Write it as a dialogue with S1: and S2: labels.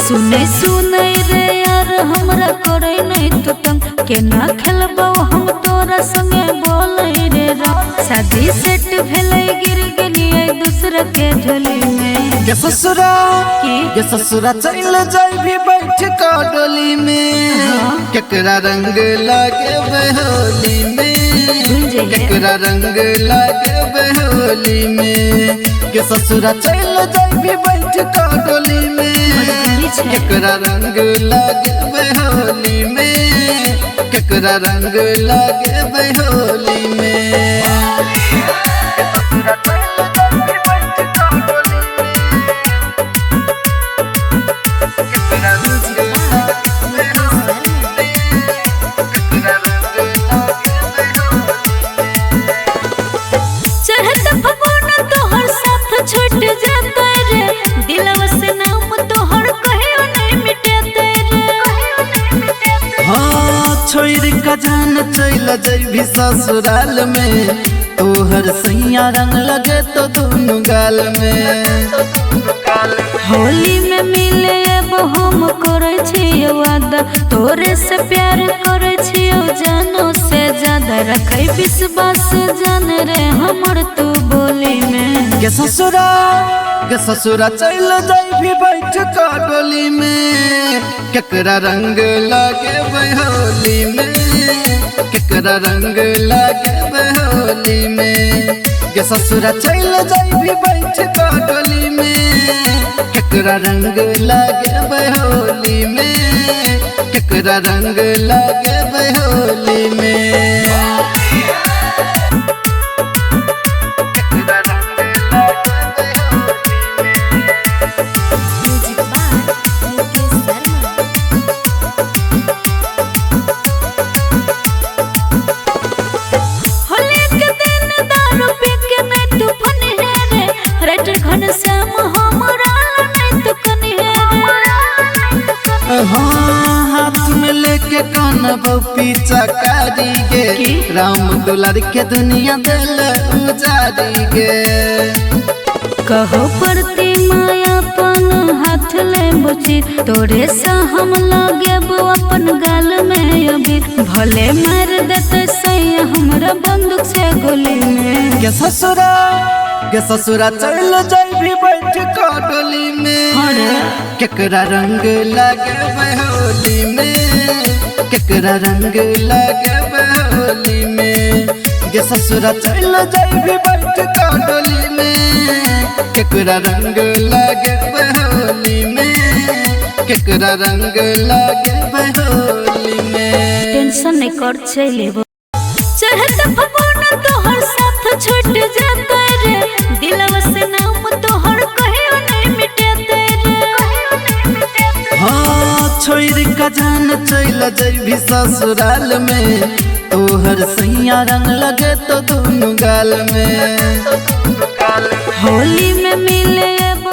S1: सुने सुने रे यार हमरा करे नहीं तो तंग केना खेलबो हम तोरा संगे बोले रे राम। शादी सेट भेलै गिर गेलिए दूसरा के झोली में।
S2: के ससुरा के ससुरा चल जाई भी बैठ का डोली में। केकरा रंग लागे होली में, केकरा रंग लागे होली में। के ससुरा चल जाई भी बैठ का डोली में। केकरा रंग लागे होली में, केकरा रंग लागे होली में। जान चल जैभी ससुराल में, तोहर सैया रंग लगे तो दोनों गाल में।
S1: होली में मिले अब हम करे छियो वादा, तोरे से प्यार करे छियो जानो से ज्यादा। रखे विश्वास जान रे हमर तू बोली में।
S2: के ससुरा चल जाई बैठ का डोली में। केकरा रंग लागे होली में, केकरा रंग लागे होली में। के ससुरा चल जाई बैठ का डोली में। केकरा रंग लागे होली में, केकरा रंग लागे होली में। हाँ, हाथ में लेके कान पीछा कारी गे, राम दुलार के दुनिया दिल उजारी गे।
S1: कहो परती माया अपन हाथ ले बची, तोरे सा हम लगे अपन गाल में अभी। भले मार देते सैया हमरा बंदूक से गोली में।
S2: के ससुरा चल जाई भी बैठ का डोली में। केकरा रंग लागे होली में, केकरा रंग लागे होली में। के ससुरा चल जाई भी बैठ का डोली में। केकरा रंग लागे होली में, केकरा रंग लागे होली में।
S1: टेंशन नहीं कर चले चढ़त फगुन तोहर साथ छूट जाते रे, दिलवा से नाम तोहर कहियो नहीं मिटते रे।
S2: हाँ, छोड़ का जान चल जाई ससुराल में, तोहर सैया रंग लगे तो दोनों गाल में।
S1: होली में मिले अब।